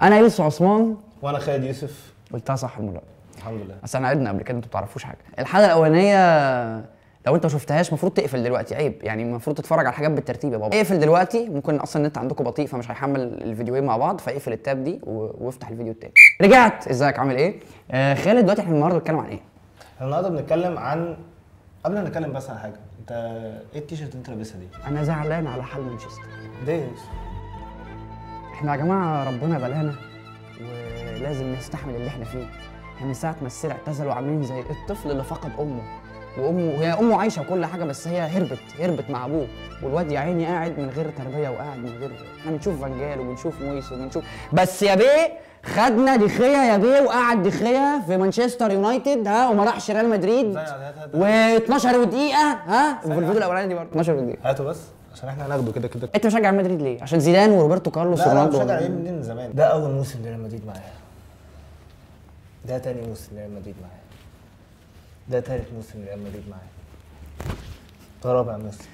انا يوسف عثمان. وانا خالد يوسف. قلتها صح المرة دي الحمد لله. اصل احنا عدنا قبل كده، انتوا ما بتعرفوش حاجة. الحلقة الاولانية لو انت ما شفتهاش المفروض تقفل دلوقتي، عيب يعني، المفروض تتفرج على الحاجات بالترتيب يا بابا. اقفل دلوقتي، ممكن اصلا النت عندكم بطيء فمش هيحمل الفيديوهين مع بعض، فاقفل ال tab دي وافتح الفيديو التاني. رجعت، ازيك عامل ايه؟ خالد، دلوقتي احنا النهارده بنتكلم عن ايه؟ النهارده بنتكلم عن، قبل ما نتكلم بس عن حاجة، انت ايه التيشيرت اللي انت لابسها دي؟ انا زعلان على حال مانشستر. ليه يا يوسف؟ احنا يا جماعة ربنا بلانا ولازم نستحمل اللي احنا فيه. احنا من ساعة ما السير اعتزلوا عاملين زي الطفل اللي فقد امه، وامه هي امه عايشه وكل حاجة، بس هي هربت مع ابوه، والواد يا عيني قاعد من غير تربيه وقاعد من غير. احنا بنشوف فانجال وبنشوف مويس وبنشوف، بس يا بيه خدنا دخيه يا بيه، وقعد دخيه في مانشستر يونايتد ها، وما راحش ريال مدريد، و12 دقيقة ها في الفيديو الاولاني دي برضه 12 دقيقة. هاتوا بس عشان احنا هناخده كده كده. انت مشجع مدريد ليه؟ عشان زيدان وروبرتو كارلوس ورونالدو؟ لا، انا مشجع ريال مدريد من زمان. ده اول موسم لريال مدريد معايا، ده تاني موسم لريال مدريد معايا، ده تالت موسم لريال مدريد معايا، ده رابع موسم،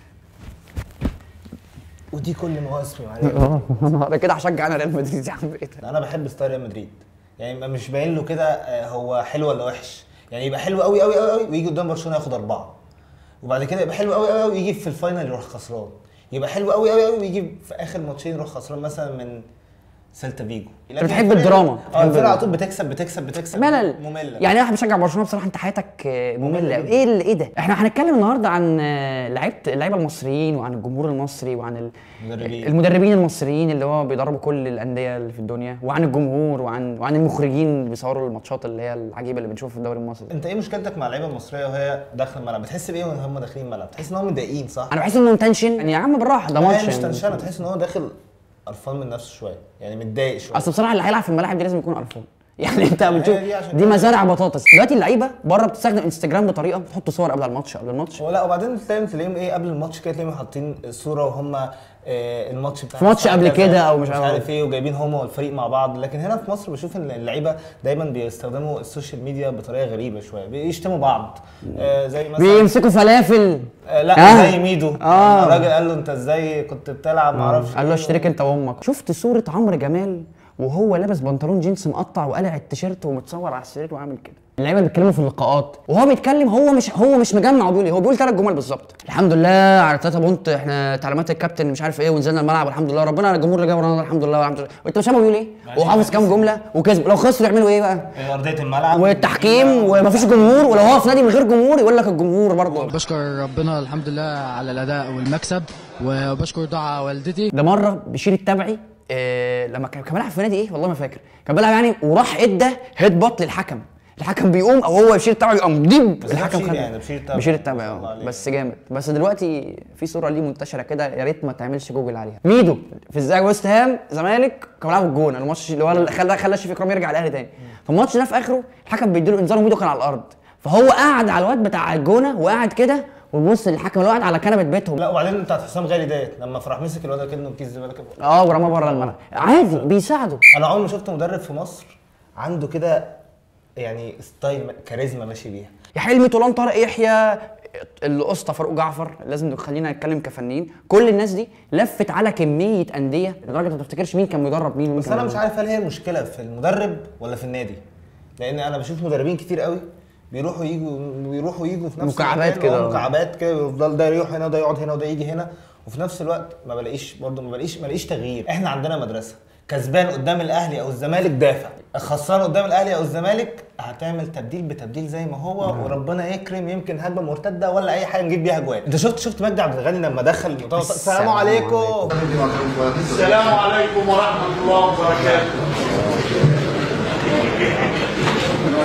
ودي كل مواسمي مع ريال مدريد. انا كده هشجع انا ريال مدريد يا عم. ايه ده؟ انا بحب style ريال مدريد، يعني مش باين له كده هو حلو ولا وحش، يعني يبقى حلو قوي قوي قوي قوي ويجي قدام برشلونة ياخد 4، وبعد كده يبقى حلو قوي قوي قوي ويجي في ال final يروح خسران، يبقى حلو قوي قوي قوي ويجي في اخر ماتشين يروح خسران مثلا من سيلتا فيجو. انت بتحب الدراما. الفرقة على طول بتكسب بتكسب بتكسب، ملل، مملة. يعني انا بشجع برشلونة بصراحة. انت حياتك مملة. ايه ايه ده؟ احنا هنتكلم النهارده عن لعيبة المصريين، وعن الجمهور المصري، وعن المدربين المصريين اللي هو بيدربوا كل الاندية اللي في الدنيا، وعن الجمهور، وعن المخرجين اللي بيصوروا الماتشات اللي هي العجيبة اللي بنشوفها في الدوري المصري. انت ايه مشكلتك مع اللعيبة المصرية وهي داخله الملعب؟ بتحس بايه وهم داخلين الملعب؟ تحس ان هم متضايقين صح؟ انا بحس انهم tension يعني. يا عم بالراحة، ده ماتش مش tension، تحس ان هو داخل قرفان من نفسه شوية، يعني متضايق شوية. اصل بصراحة اللي هيلعب في الملاعب دي لازم يكون قرفان، يعني انت بتشوف دي مزارع بطاطس. دلوقتي اللعيبة بره بتستخدم انستجرام بطريقة، بتحط صور قبل الماتش قبل الماتش. لا وبعدين تلاقيهم ايه قبل الماتش كده، تلاقيهم حاطين صوره وهم الماتش بتاع في ماتش قبل كده او مش عارف ايه، وجايبين هم والفريق مع بعض. لكن هنا في مصر بشوف ان اللعيبة دايما بيستخدموا ال social media بطريقة غريبة شوية، بيشتموا بعض، زي مثلا بيمسكوا فلافل. لا زي ميدو، الراجل قال له انت ازاي كنت بتلعب ما اعرفش، قال له اشترك انت وامك. شفت صوره عمرو جمال وهو لابس بنطلون جينز مقطع وقلع التيشيرت ومتصور على السرير وعامل كده؟ اللعيبة اللي بيتكلموا في اللقاءات وهو بيتكلم، هو مش مجمع، هو بيقول ايه؟ هو بيقول 3 جمل بالظبط. الحمد لله على 3 point، احنا تعليمات الكابتن مش عارف ايه، ونزلنا الملعب والحمد لله ربنا على الجمهور اللي جاب ورانا الحمد لله والحمد لله. وانت مش فاهم هو بيقول ايه؟ هو حافظ كام جملة وكسب. لو خسروا يعملوا ايه بقى؟ ارضية الملعب والتحكيم ومفيش جمهور، ولو هو في نادي من غير جمهور يقول لك الجمهور برضه. بشكر ربنا الحمد لله على الاداء والمكسب، وبشكر دعاء والدتي. ده مرة بشير التبعي لما كان بيلعب في نادي ايه والله ما فاكر، كان بيلعب يعني، وراح ادى head butt للحكم، الحكم بيقوم او هو بشير التبعي يقوم ديب الحكم، خد يعني بشير التبعي بس جامد. بس دلوقتي في صوره ليه منتشرة كده، يا ريت ما تعملش جوجل عليها. ميدو في الزاوية، ويست هام زمالك، كانوا بيلعبوا الجون، الماتش اللي هو خلى شريف اكرامي يرجع الاهلي تاني. فالماتش ده في اخره الحكم بيديله انذار، وميدو كان على الارض، فهو قعد على الواد بتاع الجونه وقعد كده وبص للحكم اللي قاعد على كنبة بيتهم. لا وبعدين بتاعت حسام غالي ديت لما فرح مسك الواد كده كيس زبالة كده ورماه بره الملعب عادي، بيساعده. انا عمري ما شفت مدرب في مصر عنده كده يعني style كاريزما ماشي بيها. يا حلمي طولان، طارق يحيى، الاسطى فاروق جعفر، لازم خلينا نتكلم كفنيين. كل الناس دي لفت على كمية اندية لدرجة ما تفتكرش مين كان بيدرب مين. بس انا مش عارف هل هي المشكلة في المدرب ولا في النادي، لان انا بشوف مدربين كتير قوي بيروحوا يجوا بيروحوا يجوا في نفس مكعبات كده، مكعبات كده، يفضل ده يروح هنا وده يقعد هنا وده يجي هنا، وفي نفس الوقت ما بلاقيش برضه، ما بلاقيش تغيير. احنا عندنا مدرسه، كسبان قدام الاهلي او الزمالك دافع، خسران قدام الاهلي او الزمالك هتعمل تبديل بتبديل زي ما هو، وربنا يكرم يمكن هجمة مرتدة ولا اي حاجة نجيب بيها جوان. انت شفت مجدي عبد الغني لما دخل المؤتمر، السلام عليكم. السلام عليكم ورحمة الله وبركاته.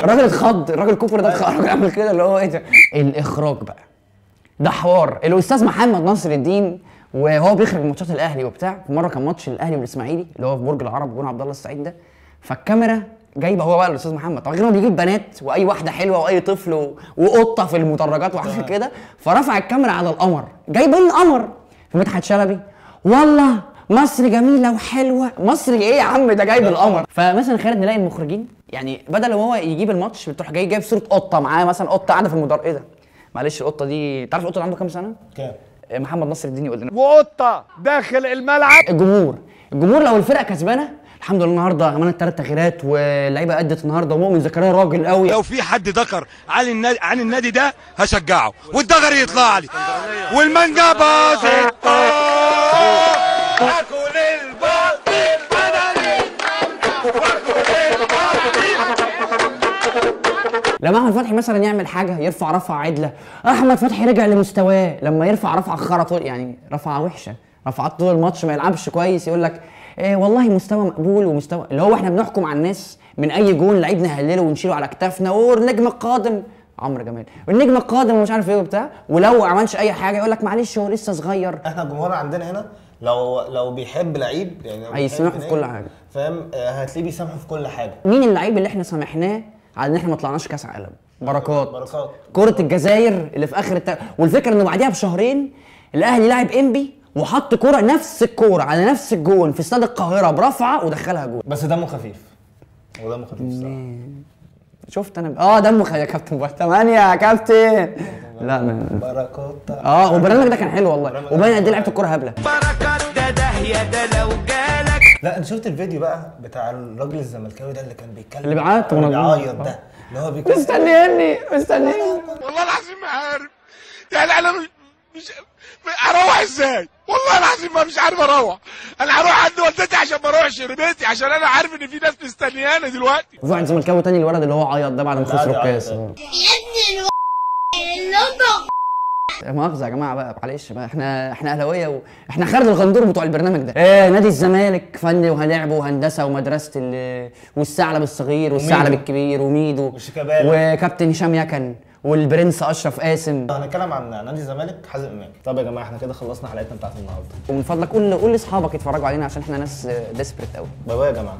الراجل اتخض، الراجل كوبر ده اتخض، الراجل عمل كده اللي هو ايه ده؟ الاخراج بقى ده حوار. الاستاذ محمد ناصر الدين وهو بيخرج ماتشات الاهلي وبتاع، في مرة كان ماتش الاهلي والاسماعيلي اللي هو في برج العرب جون عبد الله السعيد ده، فالكاميرا جايبه هو بقى الاستاذ محمد، طبعا غير انه بيجيب بنات واي واحدة حلوة واي طفل وقطه في المدرجات وحاجات كده، فرفع الكاميرا على القمر، جايبين القمر في مدحت شلبي، والله مصر جميلة وحلوه، مصر ايه يا عم ده جايب القمر. فمثلا خالد نلاقي المخرجين يعني بدل ما هو يجيب الماتش بتروح جاي جايب صوره قطة معاه، مثلا قطة قاعدة في المدرج، ايه ده؟ معلش القطة دي تعرف القطة عنده كام سنة؟ كام؟ محمد نصر الدين يقول لنا وقطه داخل الملعب. الجمهور، الجمهور لو الفرقة كسبانه الحمد لله النهارده عملنا 3 تغييرات واللعيبة ادت النهارده، ومؤمن زكريا راجل قوي. لو في حد ذكر عن النادي ده هشجعه، والدغري يطلع لي والمانجا باظت. اكل البطيخ بدلي واكل البطيخ. لما احمد فتحي مثلا يعمل حاجة يرفع رفعه عدله، احمد فتحي رجع لمستواه. لما يرفع رفعه خرا طول، يعني رفعه وحشة، رفعات طول الماتش ما يلعبش كويس، يقول لك إيه والله مستوى مقبول ومستوى، اللي هو احنا بنحكم على الناس من اي جون لعيب نهلله ونشيله على كتافنا، والنجم القادم عمرو جمال والنجم القادم ومش عارف ايه وبتاع، ولو ما عملش اي حاجة يقول لك معلش هو لسه صغير. احنا الجمهور عندنا هنا لو بيحب لعيب يعني هيسامحه في كل حاجة، فاهم؟ هتلاقيه بيسامحه في كل حاجة. مين اللعيب اللي احنا سامحناه على ان احنا ما طلعناش كاس عالم؟ بركات. كرة الجزائر اللي في اخر والفكرة انه بعديها بشهرين الاهلي لعب انبي وحط كرة، نفس الكورة على نفس الجون في استاد القاهرة برفعة ودخلها جون. بس دمه خفيف، هو دمه خفيف الصراحة. شفت انا دمه خفيف يا كابتن. 8 يا كابتن. لا بركات. والبرنامج ده كان حلو والله، وباين قد ايه لعيبة الكورة هبلة. بركات ده داهية ده لو جالك. لا انت شفت الفيديو بقى بتاع الراجل الزملكاوي ده اللي كان بيتكلم، اللي بيعيط بيعيط ده، اللي هو بيتكلم مستنيني مستنيني والله العظيم ما عارف يعني انا مش اروح ازاي، والله العظيم ما مش عارف اروح، انا هروح عند والدتي عشان ما اروحش لبيتي، عشان انا عارف ان في ناس مستنياني دلوقتي. وفي واحد زملكاوي تاني الولد اللي هو عيط ده بعد ما خسروا الكاس. يا ابني مؤاخذة يا جماعة بقى، معلش بقى، احنا اهلاويه واحنا خالد الغندور بتوع البرنامج ده. ايه نادي الزمالك فني وهنلعبه وهندسة ومدرسة والثعلب الصغير والثعلب الكبير وميدو وكابتن هشام يكن والبرنس اشرف قاسم. هنتكلم عن نادي الزمالك حازم امام. طب يا جماعة احنا كده خلصنا حلقتنا بتاعت النهارده، ومن فضلك قول لاصحابك يتفرجوا علينا عشان احنا ناس desperate قوي. bye bye يا جماعة.